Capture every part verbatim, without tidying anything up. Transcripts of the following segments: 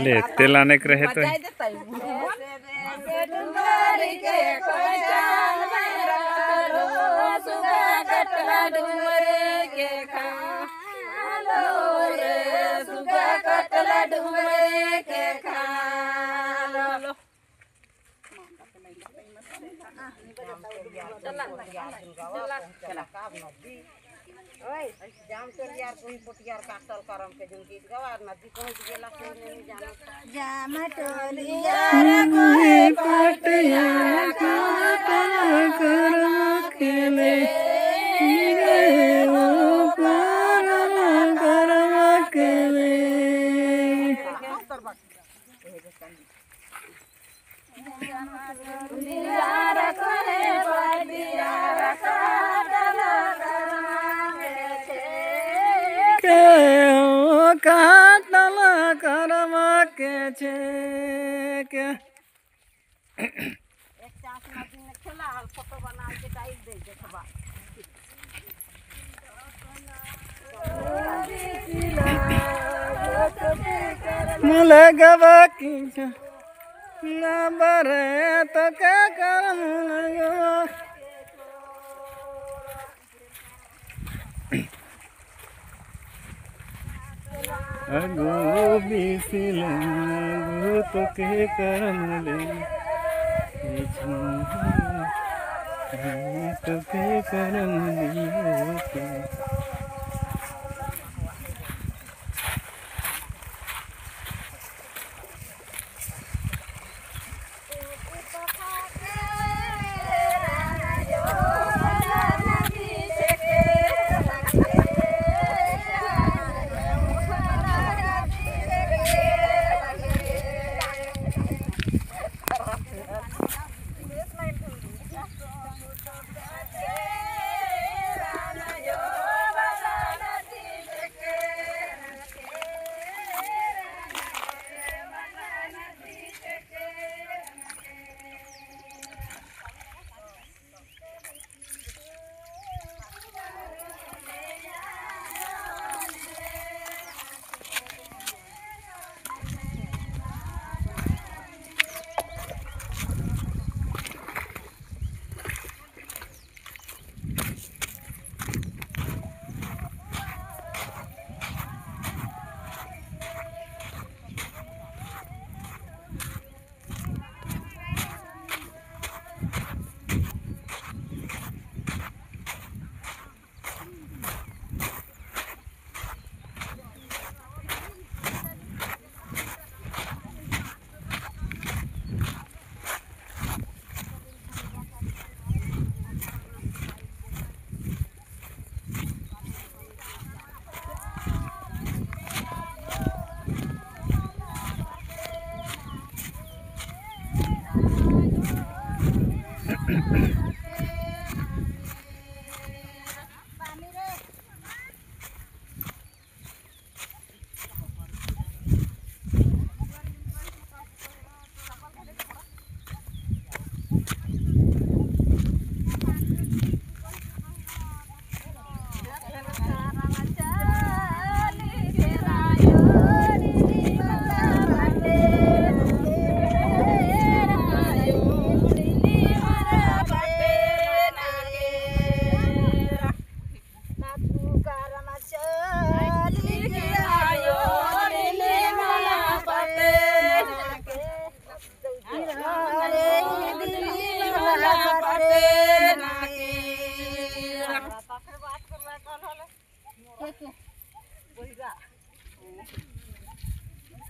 ले, तेला नेक रहे तो। जाम टोलियार कोई पटियार काटल करम के जुन गीत गवार नदी कोई गेला कोई नहीं जाना। जाम टोलियार कोई पटियार काटल करम के ले, गए वो पारल करम के ले। के हो काटल करम के छेके। एक चांस ना दिन खेला, फोटो बना के डाल दे, देखबा। मुले गवा किंचा ना बरे तो के करम लगो। अगो बिसिल अगो तो के करम ले, तो के करम ले।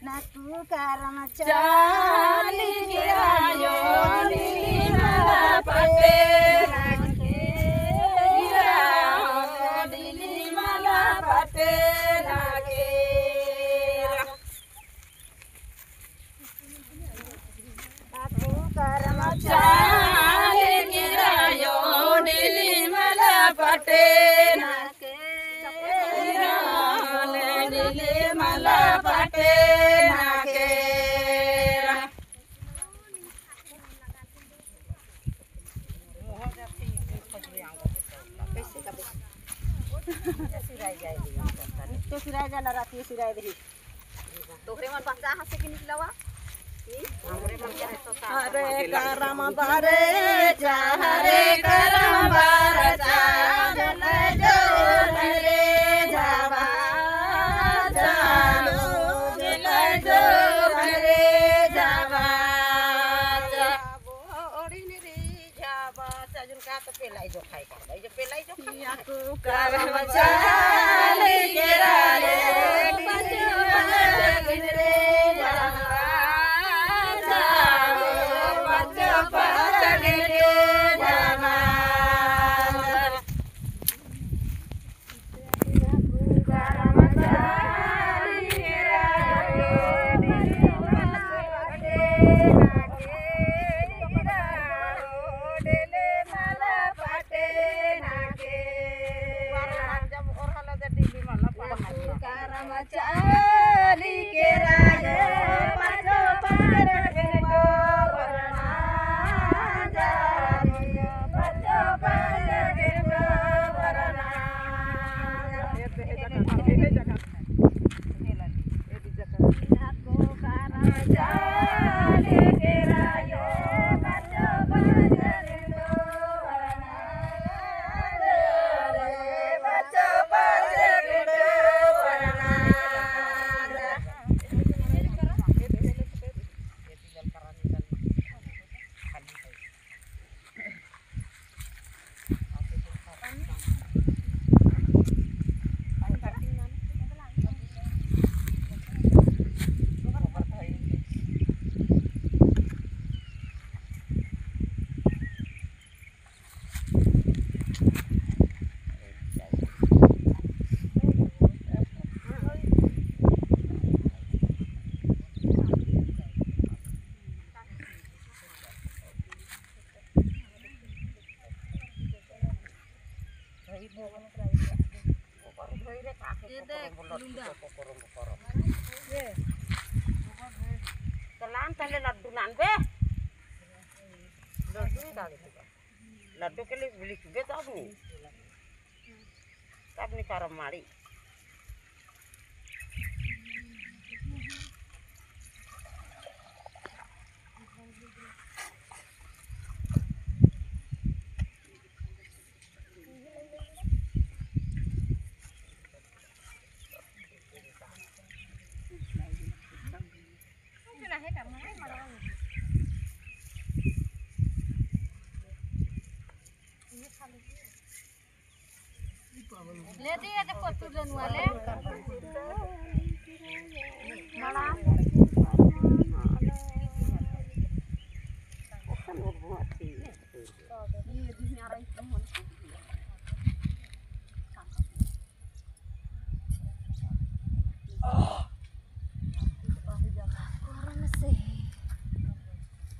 नाकू करम चाली के आयो नीली मला पटे नाके, नीली मला पटे नाके। तो सिराय जाला, राती सिराय देही। तोहरे मन बच्चा हसे कि निकलवा? अरे करम बरे जा, अरे करम बरे जा, जले जो हरे जावा, जानो जले जो हरे जावा, जा बोड़ी निरी जावा, जा जुन का तो पेलाई जो खाई का, जो पेलाई जो खाई। याकू करम चाली केरा रे, बच्चो पचगन रे जावा, जाओ बच्चो पचगन रे जावा। तो लान तले लड्डू लान बे। लड्डू काले तुका। लड्डू के लिए बिलिक बे तब नी। तब नी करम माड़ी। ले दी, ये तो पोतू लेनु वाले। मड़ा।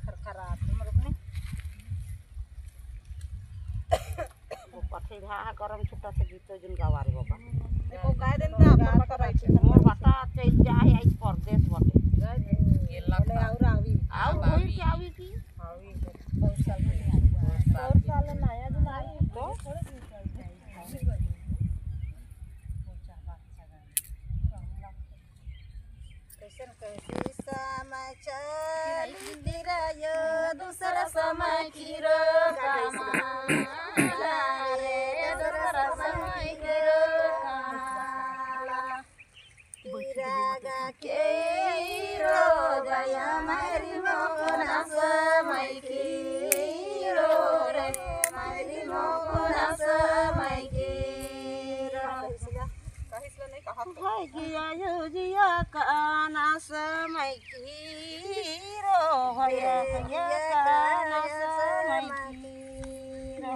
खरखरा, तुम रुकने। वो पठे घा गरम छुट्टा से गीत जुन गवा रे बाबा। देखो, गाय देन ता, पर बता रही थी। मोर बता चल जाए, आई परदेस बटे। बोले, और आवी। और कोई क्या आवी की? आवी। बहुत साल में आया। बहुत साल में आया, जो ना आई, तो? कैसन कैसी समय चली फिरायो, दूसरा समय फिरो कमाला रे, दूसरा समय फिरो कमाला। फिरागा के रो गया, मरी मोको ना समय फिरो रे, मरी मोको ना समय फिरो। कहिस ले नहीं कहा तो। भाई जिया यो जिया काना समय की रो, भाई जिया काना समय की रो।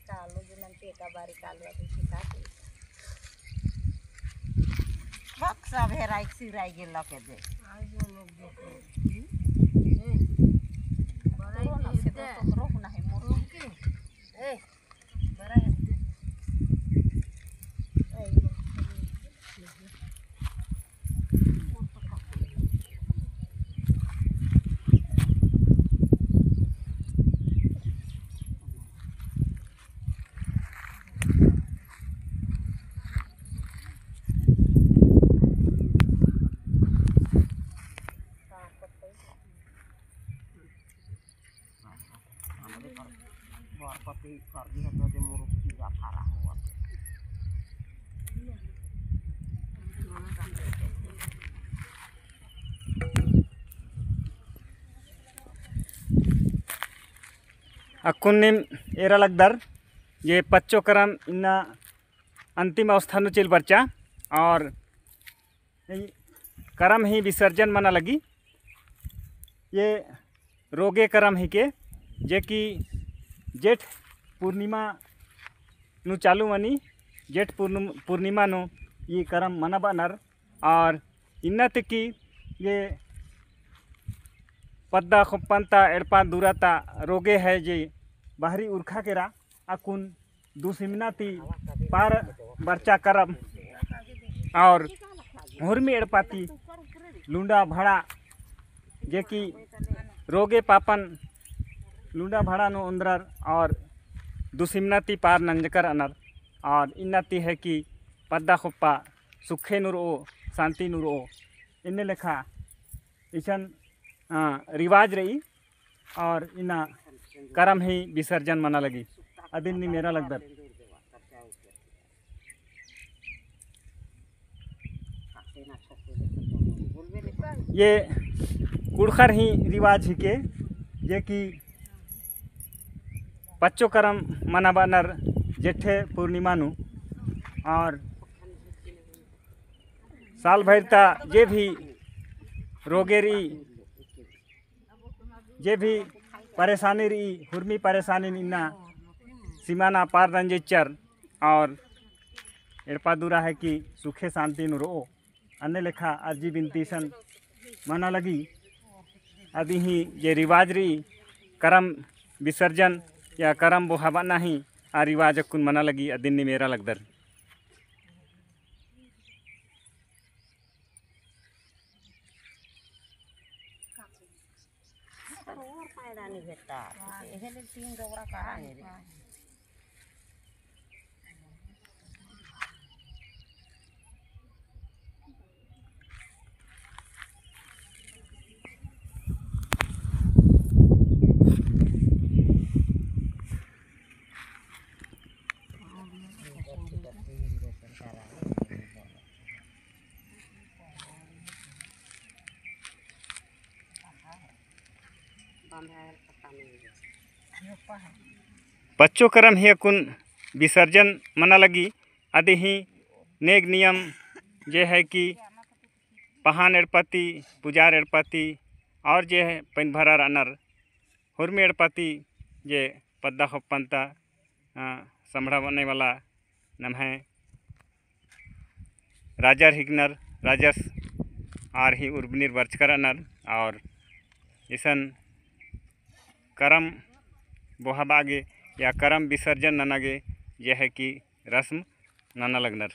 कालो जुनन पेटा बारी कालो अभी छिटा के। बक्सा भेराई सिराई गेला के दे। आई जो लोग देखो। ए, बराई के दे। तो रोक नहीं मोर के। ए, अक्कुन नीम एरा लगदर, ये पच्चो करम इन्ना अंतिम अवस्था नू चइल बरचा और ई करम ही विसर्जन मना लगी। ये रोगे करम हिके, जे कि जेठ पूर्णिमा नू चालू मनी, जेठ पूर्णिम-, पूर्णिमा नू ई करम मनाबअनर। और इन्ना ती कि ये पद्दा खोप्पन ता एड़पा दूरा ता रोगे है जे बहरी उरखा केरा अक्कुन दुसिमना ती पार बरचा करम और हुरमी एड़पा ती लुंडा भड़ा जे कि रोगे पापन लुंडा भड़ा नू ओन्द्रर और दुसिमना ती पार नंजकर अनर। और इन्ना ती है कि पद्दा खोप्पा सुखे नू रओ, शांति नू रओ। इन्ने लेखा इसन, आ, रिवाज रई और इन्ना करम ही विसर्जन मना लगी। अदिन नीम एरा लगदर। ये कुँड़ुख़र ही रिवाज हिके, जे कि पच्चो करम मनाबअनर जेठे पूर्णिमा नू। और साल भर ता जे भी रोगे रई, जे भी परेशानी रई, हुरमी परेशानी इन्ना सिमाना पार नंजचर और एड़पा दूरा है कि सुखे शांति नू रओ। अन्ने लेखा अर्जी बिनती सन मना लगी। अदी ही जे रिवाज रई करम विसर्जन या करम बोहाबअना ही आ रिवाज अक्कुन मना लगी। अदिन नीम एरा लगदर। और पैदा नहीं भेटता। एहे ले तीन डोबरा कहा नहीं रे। पच्चो करम ही अक्कुन विसर्जन मना लगी। अदी ही नेग नियम जे है कि पहान एड़पा ती, पुजार एड़पा ती और जे है पैन भरर अनर हुरमी एड़पा ती जे पद्दा खोप्पन ता, अ, संभड़ा बने वाला नम्है राजर हिकनर, राजस आर ही उर्बनिर बरचकर अनर। और इसन करम बोहाबआ गे या करम विसर्जन नना गे जे है कि रस्म नना लगनर।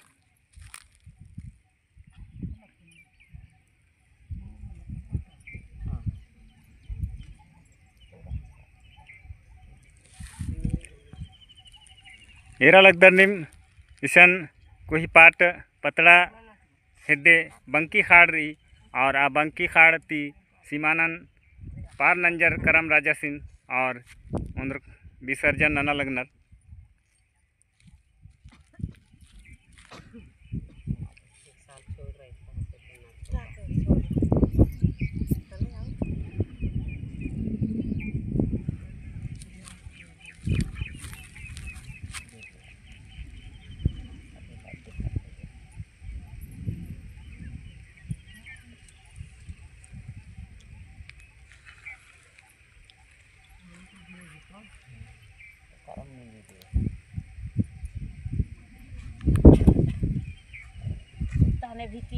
एरा लगदर नीम इसन कोही पाट पतड़ा हेद्दे बंकी खाड़ रई और आ बंकी खाड़ ती सिमानन पार नंजर करम राजासिन और ओन्द्र विसर्जन नना लगनर।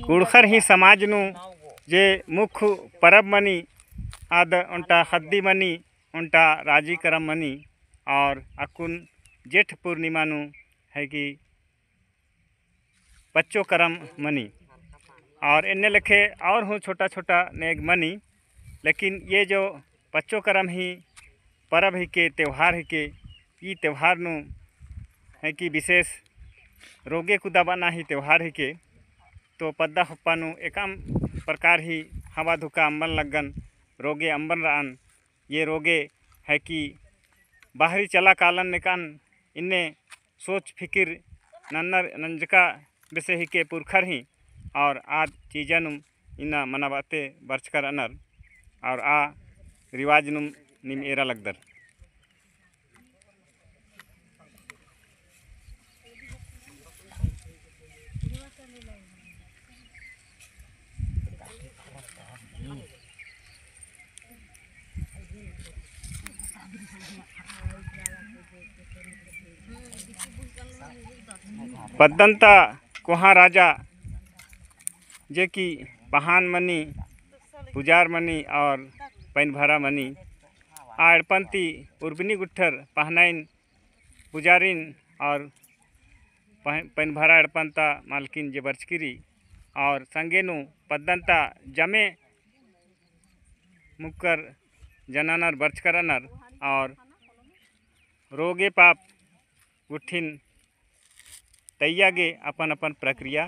कुँड़ुख़र ही समाज नू जे मुख्य परब मनी, आद ओन्टा ख़द्दी मनी, ओन्टा राजी करम मनी, और अक्कुन जेठ पूर्णिमा नू है कि पच्चो करम मनी। और एन्ने लेखे और हूँ छोटा छोटा नेग मनी, लेकिन ये जो पच्चो करम ही परब हिके, त्योहार हिके, ई त्योहार नू है कि विशेष रोगे कुदाबअना ही त्योहार हिके। तो पद्दा खोप्पा नू एकअम प्रकार ही हवा धुका अम्बन लग्गन, रोगे अम्बन रअन। ये रोगे है कि बाहरी चला कालन नेकान इन्ने सोच फिकिर नन्नर नंजका बेसे हिके पुरखर ही और आद चीजनुम इन्ना मनाबाते बरचकर अनर और आ रिवाजनुम नीम एरा लगदर। पद्दन ता कोहाँ राजा जे कि पहान मनी, पुजार मनी और पैनभरा मनी, आ एड़पन ती उर्बनी गुट्ठर पहनाइन पुजारिन और पह-, पैनभरा एड़पन ता मालकिन जे बरचकी रई और संगे नू पद्दन ता जमे मुक्कर जनानर बरचकर अनर और रोगे पाप गुट्ठिन तैया गे अपन अपन प्रक्रिया,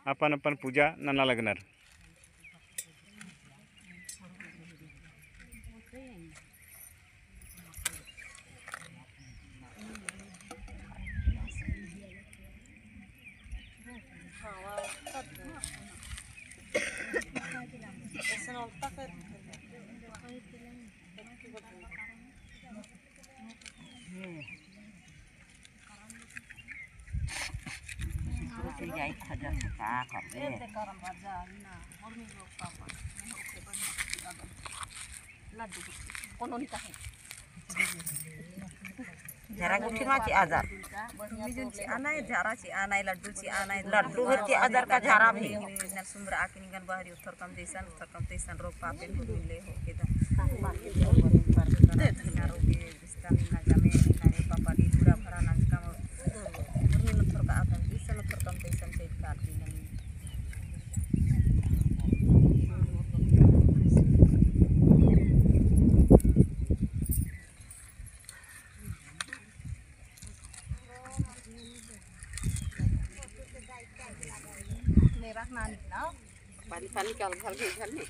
अपन अपन पूजा नना लगनर। झरा गुट्ठी मा चिआ आजार। मिजुन चिआ आनाय, झरा चिआ आनाय, लड्डू चिआ आनाय, लड्डू भी चिआ आजार का झरा भी। नल सुंदर आके निंगन बहरी उथरकम जैसन, उथरकम तैसन रोग पापेन हुरमी ले होके दा। दे धनिया रोगे रिश्ता निंगा जमे, निंगा रे पापा दी दूरा भरा नंजकम, हुरमी उथरका आदम जैसन उथरकम तैसन चैत काल की ननी। पानी, पानी का अलग, अलग, अलग।